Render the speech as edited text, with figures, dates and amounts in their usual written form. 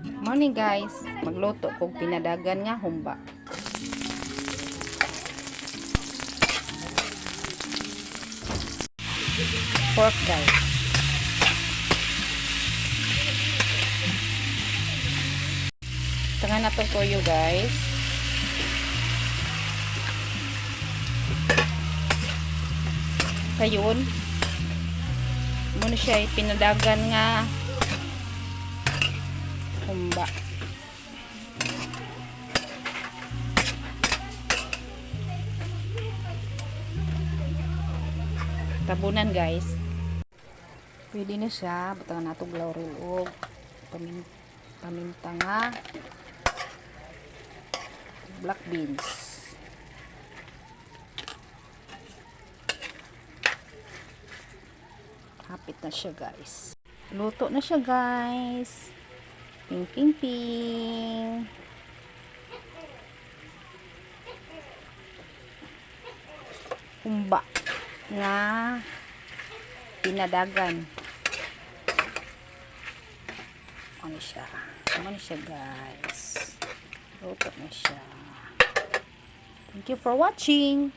Morning, guys, magluto kog pinadagan nga humba. Pork, guys. Tanga na to toyo, guys. Kayon. Muna siya pinadagan nga humba. Tabunan, guys. Pwede na siya. Butangan nato laurel og paminta nga black beans. Hapit na siya, guys. Luto na siya, guys. Ping ping ping. Humba nga pinadagan. Ano siya? Ano siya, guys? Luto na siya. Thank you for watching.